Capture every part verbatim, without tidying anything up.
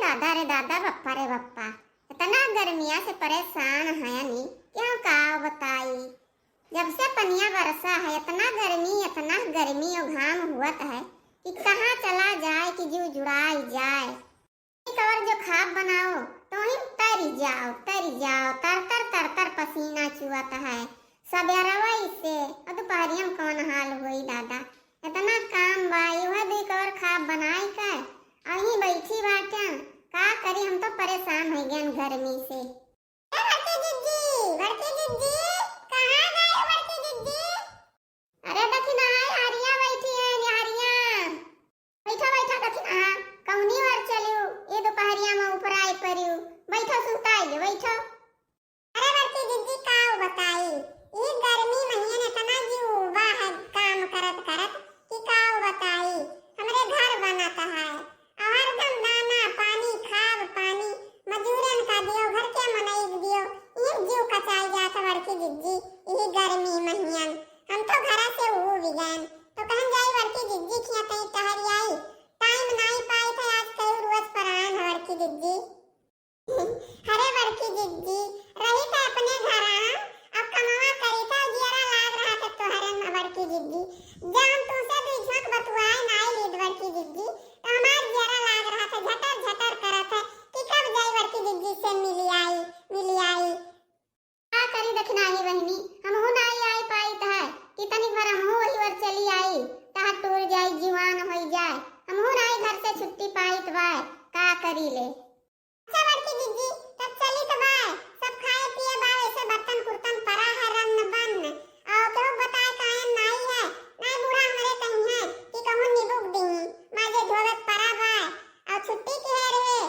दादा रे दादा, बप्पा रे बप्पा, इतना गर्मिया से परेशान हयनी कि हम का बताई। जब से पनिया बरसा है, इतना गर्मी, इतना गर्मी और घाम हुअत है कि कहाँ चला जाए कि जीव जुड़ाई जाए। कवर जो खाब बनाओ, तो वहीं तरी जाओ, तरी जाओ, तर तर तर तर पसीना चुअत है। सबेरवा से और दोपहरिया में कौन हाल होई दादा, इतना काम बा, उहे दुई कवर खाब बनाई के, अहीं बैठी बाटे, का करी, हम तो परेशान हो गए गर्मी से। ए बड़की जिज्जी, बड़की जिज्जी, कहाँ गए हो बड़की जिज्जी? अरे दखिनहा, हरिया बैठी है, हरिया। बैठो, बैठो दखिनहा, कौनी ओर चलियो, ये दोपहरिया में ऊपर आए परियो, बैठो सुताई, बैठो। अरे बड़की जिज्जी, काउ बताई, ई गर्मी महियन इतना जीव उबा है काम करत करत कि काउ बताई। हमरे घर बनत है, और हरदम दाना पानी, खाब पानी, मजूरन का दियो, घर के मनई के दियो, ई जीव कचाई जात है बड़की जिज्जी, ई गर्मी महियन। हम तो घरा से उब गयन, तो कहन जाई बड़की जिज्जी खिया तई टहरी आई, टाइम नाई पाई थे, आज कई रोज परान है बड़की जिज्जी। अरे बड़की जिज्जी, रही थे अपने घर हम, अब कमवा करी थे, जियरा लाग रहा था तोहरे में बड़की जिज्जी। जब हम तुमसे दुई झोंक बतुआए नाई लीद बड़की जिज्जी, तो हमार जियरा लाग रहा था, झटर झटर करत है कि कब जाई बड़की जिज्जी से मिली आई, मिली आई। का करी दखिनही बहिनी, हमहू नाई आई पाई थे कि तनिक भर हमहू वही ओर चली आई, तहार टूर जाई, जीवान होई जाए, हमहू नाई घर से छुट्टी पाई थे, का करी ले। अच्छा बड़की जिज्जी, तब चली तो बाय, सब खाए पिए बा, वैसे बर्तन कुर्तन परा है रन्न बन्न, और केहू बताए कायन नाई है, नाई बूढ़ा हमरे कहीं है कि कहूँ निबुक दी, माजे धोवे के परा बाय, और छुट्टी के है रे।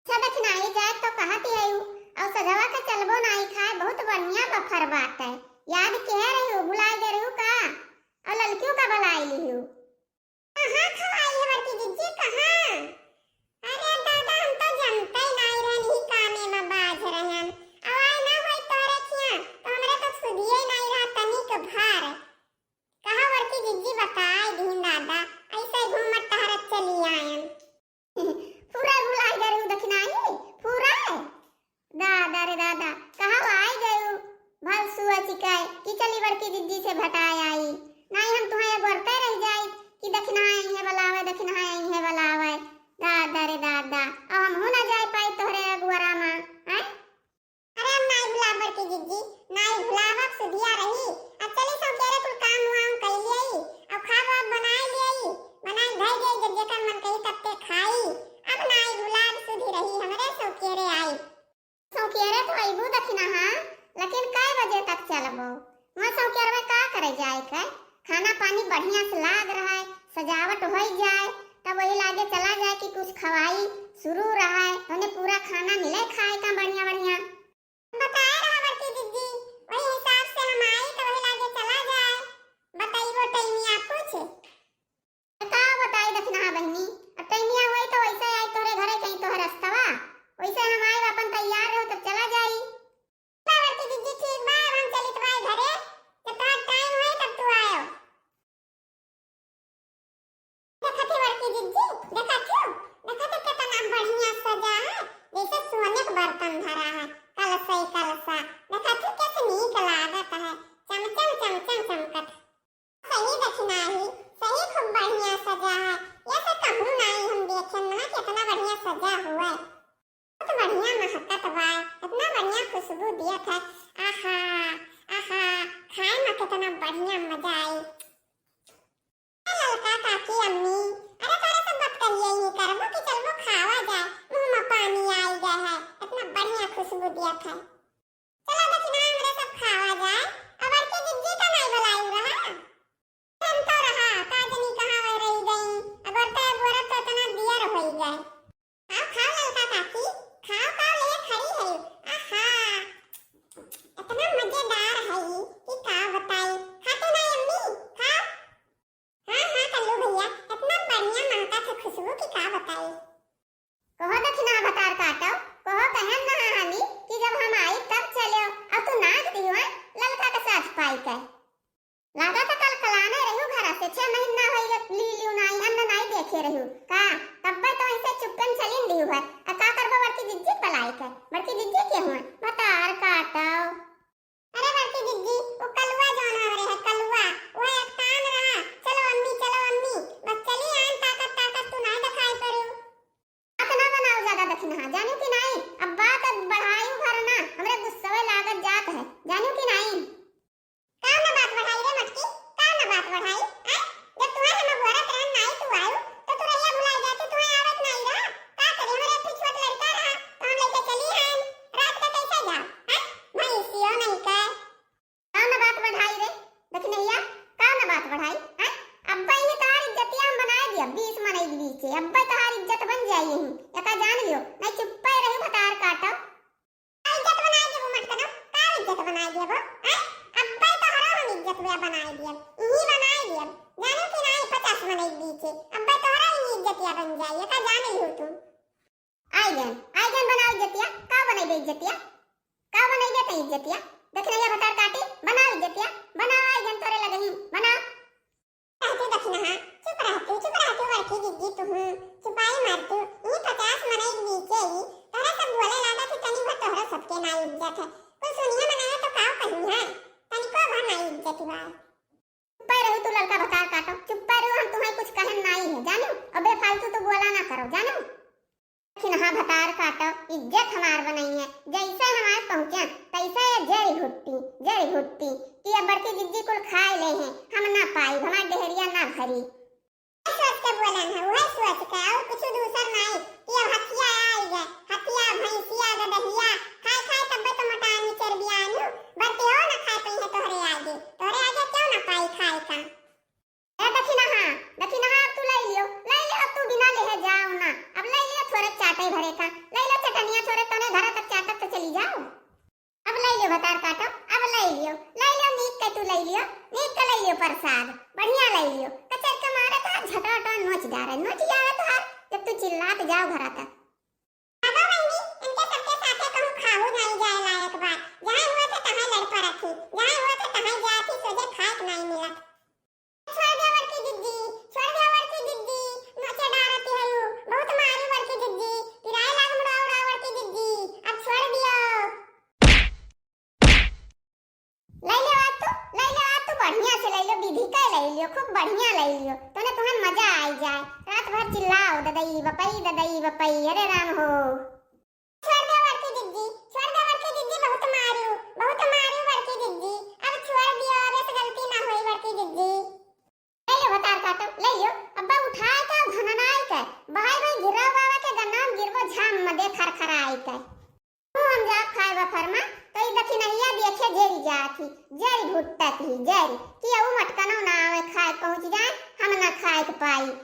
अच्छा दखिनही जाए तो कहत ही हयू, और सझवा के चलबो नाई खाए, बहुत बढ़िया बफर बात है, याद के है रहू, भुलाए गए रहू का, और ललकियों का बुलाए लिहू। कहाँ खवाई है बड़की जिज्जी, कहाँ? अरे दादा, हम तो जनते नाई रहन, ही कामे में बाझ रहन। अब आई ना होई तोहरे खिया, तो हमरे तो सुधिये नाई रहा तनिक भार। कहा बड़की जिज्जी बताए दीन दादा, ऐसे घूमत टहरत चली आयन। पूरा भुलाई गरू दखिनही, पूरा। दादा रे दादा, कहाँ आई गयू? भल सुआ चिकाए कि चली बड़की जिज्जी से भटाए आई। नाई हम तुहें अगोरते रह जाई कि दखिनहा आई है बलावे, दखिनहा आई है बलावे। दादा रे दादा, अब हमहू ना जाए पाई तोहरे अगुआरा मा, हैं? अरे हम नाई भुलाब बड़की जिज्जी, नाई भुलाब, अब सुधिया रही। अब चली सौकेरे कुल काम वाम कई लियाई, अब खाब वाब बनाए लियाई, बनाए धई दियाई, जब जेकर मन कही तब ते खाई। अब नाई भुलाब, सुधी रही, हमरे सौकेरे आई। सौकेरे तो अइबू दखिनहा, लेकिन कै बजे तक चलबो? वहाँ सौकेरवे का करे जाए के? खाना पानी बढ़िया से लाग रहा है, सजावट होई जाए, तब वही लागे चला जाए कि कुछ खवाई शुरू रहा है, तोने पूरा खाना मिले खाए का बढ़िया बढ़िया। बताए रहा बड़की जिज्जी, वही हिसाब से हम आई तो वही लागे चला जाए। बताइबो टैमिया कुछ? का बताई दखिनहा बहिनी, अब टैमिया होई तो वैसे आई तोहरे घरे कहीं तोहर रस्तवा, वैसे हम आई अपन तैयार रहो तब चला जाई। बा बड़की जिज्जी, ठीक बा, अब हम चलित बाई घरे, जब तोहार टाइम होई तब तू आयो। देखत ही बड़की जिज्जी, देखत हो, देखत हो कितना बढ़िया सजा है, जैसे सोने के बर्तन धरा है, कलसा ही कलसा। देखत हो कैसे नीक लागत है, चमचम चमचम चमकत। सही दखिनही, सही खूब बढ़िया सजा है, ऐसे कहूँ नाई हम देखे ना कितना बढ़िया सजा हुआ है। बहुत बढ़िया महकत बा, इतना बढ़िया खुशबू दियत है। आहा, आहा, खाए में कितना बढ़िया मजा आई। ए ललका काकी अम्मी, अरे तोरे सब बात करिए ही करबो कि चलबो खावा जाए, मुंह में पानी आई गए है, इतना बढ़िया खुशबू दियत है। चला दखिनहा हमरे सब खावा जाए, अब बड़की जिज्जी तो नाई बुलाई रहा। हम तो रहा, का जनी कहाँ वह रही गई, अगर ते अगोरत तो इतना दियर होई गए। खाओ, खाओ ललका काकी, खाओ, खाओ, ले खड़ी है। आहा, इतना मजेदार है ये कि का बताई। खाते ना अम्मी, खाओ। हाँ, हाँ, कल्लू भैया, इतना बढ़िया महकत है खुशबू कि का बताई। कहो दखिनहा भतार काटो, कहो कहन ना हाली कि जब हम आई है। आ का करबो बड़की जिज्जी के बलाई के? बड़की जिज्जी के हुआ? भतार काटो। अरे बड़की जिज्जी, वो कलुआ जौन हमरे है, कलुआ, वो एक टान रहा, "चलो अम्मी, चलो अम्मी।" बस चली आन, ताकत, ताकत तू नाई दिखाई पड़ू। बात ना बनाओ ज्यादा दखिनहा, जानियो कि नाई? अब बात बढ़ाई भर ना, हमरे गुस्सवे लागत जात है, जानियो कि नाई? काव ना बात बढ़ाई रे मटकी, काव ना बात बढ़ाई, आय? जब तुहे हम अगोरत रहन नाई तू आयु, तो तू रहिया भुलाई जाती, तुहे आवत नाई रहा। का करी, हमरे एक ठो छोट लड़का रहा, तो हम लेके चली आन। रात का कैसे जाओ, आय? भैंसियो नहीं के। काव ना बात बढ़ाई रे, दखिनहिया, काव ना बात बढ़ाई, आय? अब्बे ये तोहार इज्जतिया हम बनाए दिया, बीस मनई के बीचे, अब्बे तोहार इज्जत बन जाई यहीं, एका जान लियो, नहीं चुप्पे रही भतार काटो। का इज्जत बनाए देबू मटकनो? का इज्जत बनाए देबो? हैं? अब्बे तोहरो हम इज्जत बे बनाए दियब। इही बनाए दियब। जानो कि नाई पचास मनई के बीचे। अब्बे तोहरो इही इज्जतिया बन जाई। एका जान लिहू तू। आइगन, आइगन बनाओ इज्जतिया। का बनइबे इज्जतिया? का बनइबे ते इज्जतिया? दखिनहिया भतार काटी, बनाओ इज्जतिया। बनाओ आइगन तोरे लगही। बनाओ। रहतू दखिनहा, चुप रहतू, चुप रहतू बड़की जिज्जी तुहू, चुपाई मारतू, ई पचास मनई के बीचे ई, तोहरा सब बोले लागा कि तनी भर तोहरो सबके ना इज्जत है। कुल सुनिया मनई तो काव कही है, तनिको भर ना इज्जत बा। चुप्पे रहू तू ललका भतार काटो, चुप्पे रहू, हम तुम्हें कुछ कहन नाई है, जानू? अबे फालतू तो बोला ना करो, जानू? दखिनहा भतार काटो, इज्जत हमार बनई है, जैसे हमार पहुँचा, तैसे ये जरी घुट्टी, जरी घुट्टी, कि अब बड़की जिज्जी कुल खाए ले हैं, हम ना पाई, हमार डेहरिया ना भरी। सोच के बोलन है, वह सोच के, और कुछ दूसर नाई, कि अब हथिया आई है, हथिया, भैंसिया, गदहिया, खाए खाए तब्बे तो मोटानी चर्बियानी, बरते हो ना खाए पई है तोहरे आगे, तोहरे आगे क्यों ना पाई खाए का? ए दखिनहा, दखिनहा अब तू लई लियो, लई लियो अब तू बिना लेहे जाओ ना। अब लई लियो थोरे चाटे भरे का, लई लियो चटनिया थोरे तने धरा तक चाटत तो चली जाओ। अब लई लियो भतार काटो, अब लई लियो, लई लियो नीक के तू लई लियो, नीक के लई लियो प्रसाद, बढ़िया लई लियो। कचर के मारे तो झटो झटो नोच डारे, नोच जावे तो हाथ जब तू चिल्लात जाओ घरा तक। अगो बहिनी, इनके सबके साथे कहूँ खाहू नाई जाए लायक बा। जहाँ हुआ थे तहाँ लड़ पड़त ही, जहाँ हुआ थे तहाँ जात ही, सोझे खाए के नाई मिलत। छोड़ दे बड़की जिज्जी, छोड़ दे बड़की जिज्जी, नोचे डारती है यू, बहुत मारू बड़की जिज्जी, पिराए लाग मुड़ा उड़ा बड़की जिज्जी, अब छोड़ दियो। लई लियो आज तू, लई लियो आज तू, बढ़िया से लई लियो, विधि का लई लियो, खूब बढ़िया लई लियो, तने तुम्हें मजा आई जाए। रात भर चिल्लाओ, "ददई बपई, ददई बपई, अरे राम हो।" छोड़ दे बड़की जिज्जी, छोड़ दे बड़की जिज्जी, बहुत मारू, बहुत मारू बड़की जिज्जी, अब छोड़ दियो, अब ऐसे गलती ना होई बड़की जिज्जी। लई लियो भतार काटो, लई लियो, अब्बा उठाए के, भननाए के, भाई भाई गिरवा बाबा के गन्ना में गिरबो झाम में दे खरखराए के। मुँह हम जाब खाए बफर में, तो ई दखिनहिया देखे जेरी जात ही, जेरी भुट्टत ही, जेरी, कि अउ मटकनो ना आवे खाए पहुँच जाए, हम ना खाए के पाई।